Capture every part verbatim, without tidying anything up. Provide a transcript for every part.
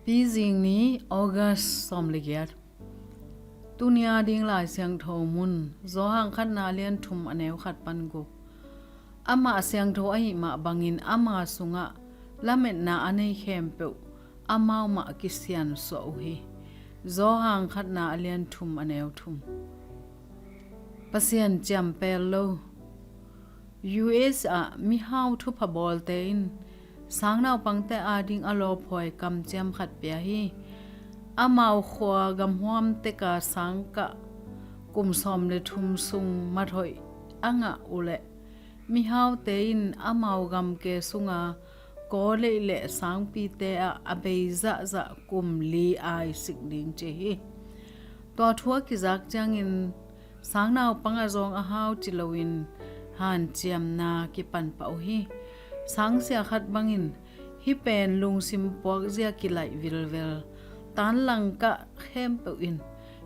Pizing ni, August sawm le giat. Tuni a ding Lai Siangtho mun, Johan khatna a lian thum a neu khat pan guk. Amah siangtho ahih mah bangin ama sungah lametna a nei khempeuh amau mah kisiansuah uh hi. Johan khatna a lian thum a neu thum. Pasian ciampel lo. U S ah mihau thupha bawlte in sangnaupangte ading a lawphuai kamciam khat pia hi. Amau khua gamhuam teka sangkah kum sawm le thum sung mathoih a ngah uhleh mihaute in amau gamke sunga kawleih le sangpite ah a bei zahzah kum li aisik ding ci hi. Tua thu a kizak ciangin sangnaupang a zawng a hau ci loin hanciamna kipanpah uh hi. Sangsia khat bangin hih pen lungsim puakzia kilaih vilvel, tanlangkah khempeuh in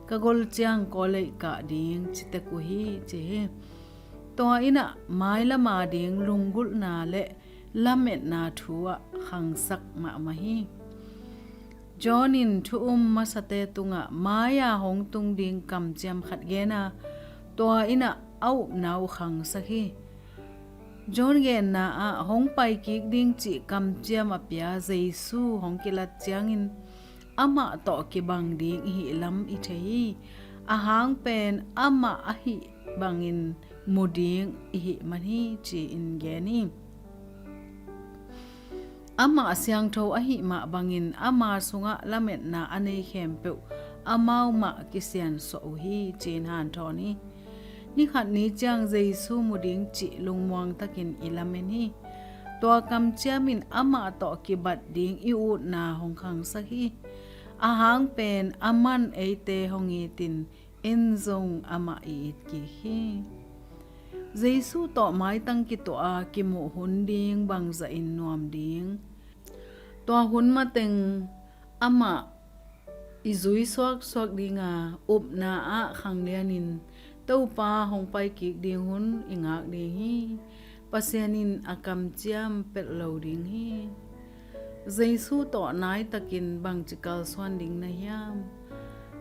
ka gol ciang kawleih kah ding ci tek uh hi ci hi. Tua innah mailama ding lunggulhna le lametna thu ah khangsak mahmah hi. John in thu um masate tungah mai-a hong tung ding kamciam khat gen a, tua innah a upna uh khangsak hi. John genna ah hong paikik ding cih kamciam a pia Jesu hong kilat ciangin amah tawh kibang ding i hih lam i thei hi. Ahang pen amah ahih bangin mu ding i hih man hi ci-in gen hi. Amah siangtho ahih mah bangin ama sungah lametna a nei khempeuh amau mah kisiansuah uh hi ci-in hanthawn hi. Nikhat ni ciang Jesu mu ding cih lungmuang takin i lamen hi. Tua kamciam in amah tawh kibat ding i utna hong khangsak hi. Ahang pen aman eite hong itin en zong amah i it kik hi. Jesu tawh maitang kituah a kimuh hun ding bangzahin nuam ding? Tua hun mateng amah i zui suaksuak dinga upna ah khanglianin Topa hong paikik ding hun i ngak ding hi. Pasian in a kamciam pelh lo ding hi. Jesu tawh naitakin bangci kalsuan ding na hiam?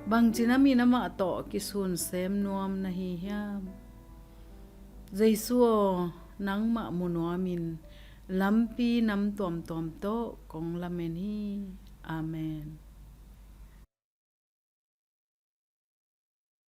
Bangci namin amah tawh kisun sem nuam na hi hiam? Jesu aw, nangmah mu nuamin lampi nam tuamtuam tawh kong lamen hi. Amen.